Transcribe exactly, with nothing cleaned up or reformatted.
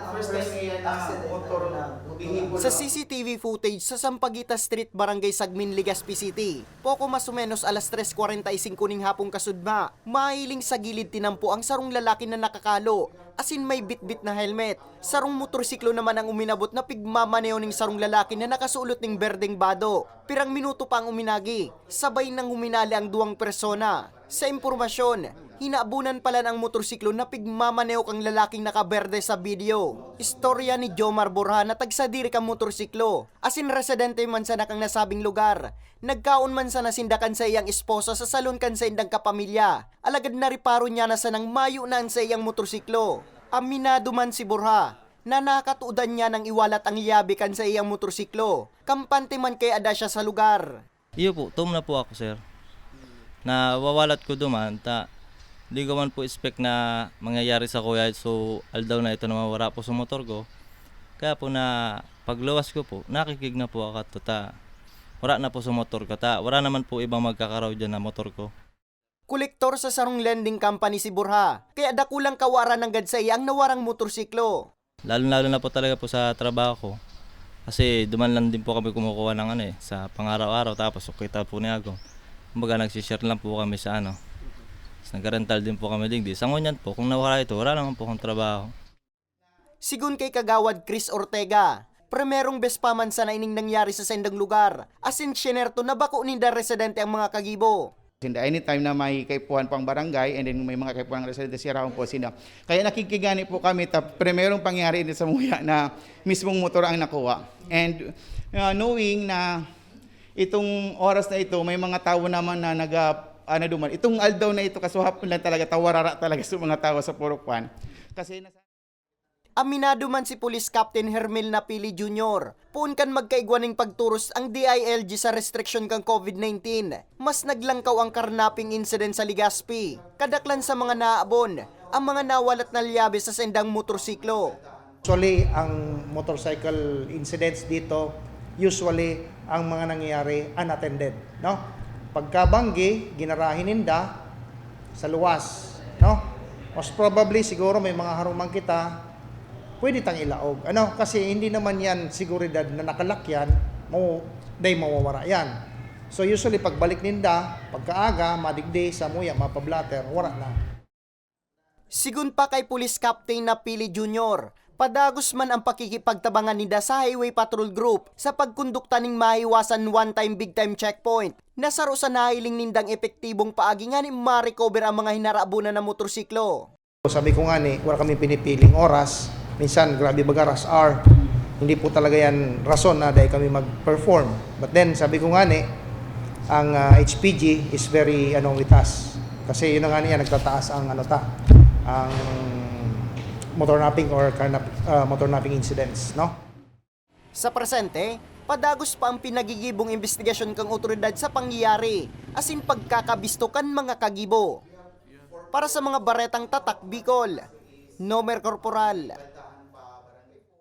First time yan na motor vehicle. Sa C C T V footage sa Sampaguita Street, Barangay Sagmin, Legazpi City, poko mas o menos alas tres kwarenta y singko ning hapong kasudma, mahiling sa gilid tinampo ang sarong lalaki na nakakalo, asin may bitbit na helmet. Sarong motorsiklo naman ang uminabot na pigmamaneho ning sarong lalaki na nakasulot ning berdeng bado. Pirang minuto pa ang uminagi, sabay nang huminali ang duwang persona. Sa impormasyon, hinabunan pala ang motorsiklo na pigmamaneho kang lalaking nakaberde sa video. Istorya ni Jomar Borja na tagsadiri kan motorsiklo, asin residente man sana kang nasabing lugar. Nagkaon man sana sinda kan saiyang esposa sa salon kan saindang kapamilya. Alagad nariparo niya na sanang mayo na an saiyang motorsiklo. Aminado man si Borja na nakatudan niya nang iwalat ang liyabe kan saiyang motorsiklo, kampante man kay ada siya sa lugar. Iyo po, tom na po ako, sir. Nawawalat ko duman, ta di ko man po expect na mangyayari sa kuya. So, aldaw na ito na mawara po sa motor ko. Kaya po na pagluwas ko po, nakikig na po ako at ta, wala na po sa motor ko. Ta, wala naman po ibang magkakaraw dyan na motor ko. Kolektor sa sarong lending company si Borja, kaya dakulang kawaran nanggad sa iya ang nawarang motorsiklo. Lalo-lalo na po talaga po sa trabaho ko. Kasi duman lang din po kami kumukuha ng ano eh, sa pangaraw-araw, tapos kita po ni Ago. Kumbaga nagsishare lang po kami sa ano. Tapos nagka-rental din po kami digdi. Sa ngunyan po, kung nawala ito, wala naman po akong trabaho. Sigon kay Kagawad Chris Ortega, primerong bes pa man sana ining nangyari sa saindang lugar, asin sinerto na bako ninda residente ang mga kagibo. And anytime na may kaipuhan pang barangay and then may mga kaipuhan ng residente, siyarahon po sila. Kaya nakikigani po kami, ta primerong pangyari ini sa muya na mismong motor ang nakuha. And uh, knowing na itong oras na ito, may mga tao naman na nag ano duman. Itong aldaw na ito, kasuhapon lang talaga, tawarara talaga sa mga tao sa Purok One. Kasi nasa Aminado man si Police Captain Hermel Napili Junior, poon kan magkaigwa ning pagturos ang D I L G sa restriksyon kan COVID nineteen, mas naglangkaw ang carnapping incident sa Legazpi. Kadaklan sa mga naabon, ang mga nawalat na liyabe sa sendang motorsiklo. Actually, ang motorcycle incidents dito, usually, ang mga nangyayari unattended, no? Pagkabanggi, ginarahe ninda sa luwas, no? Most probably, siguro may mga harong man kita, pwede tang ilaog. Ano? Kasi hindi naman yan seguridad na nakalakyan, mo, day mawawara yan. So usually, pagbalik ninda, pagkaaga, madigdi, sa muya, mapablatter, wara na. Sigon pa kay Police Captain Napili Junior, padagos man ang pakikipagtabangan ninda sa Highway Patrol Group sa pagkondukta ning mahiwasan one-time big-time checkpoint na saro sa nahiling nindang epektibong paagi nganing ma-recover ang mga hinarabunan na motorsiklo. Sabi ko nga ni, wala kami pinipiling oras. Minsan, grabe baga rush hour. Hindi po talaga yan rason na dahil kami mag-perform. But then, sabi ko nga ni, ang ah, H P G is very ano with us. Kasi yun na nga niya, nagtataas ang ano ta, ang motor napping or car nap, ah, motor napping incidents, no? Sa presente, padagos pa ang pinagigibong imbestigasyon kan otoridad sa pangyayari, asin pagkakabisto kan mga kagibo. Para sa mga baretang Tatak Bicol, Nomer Corporal.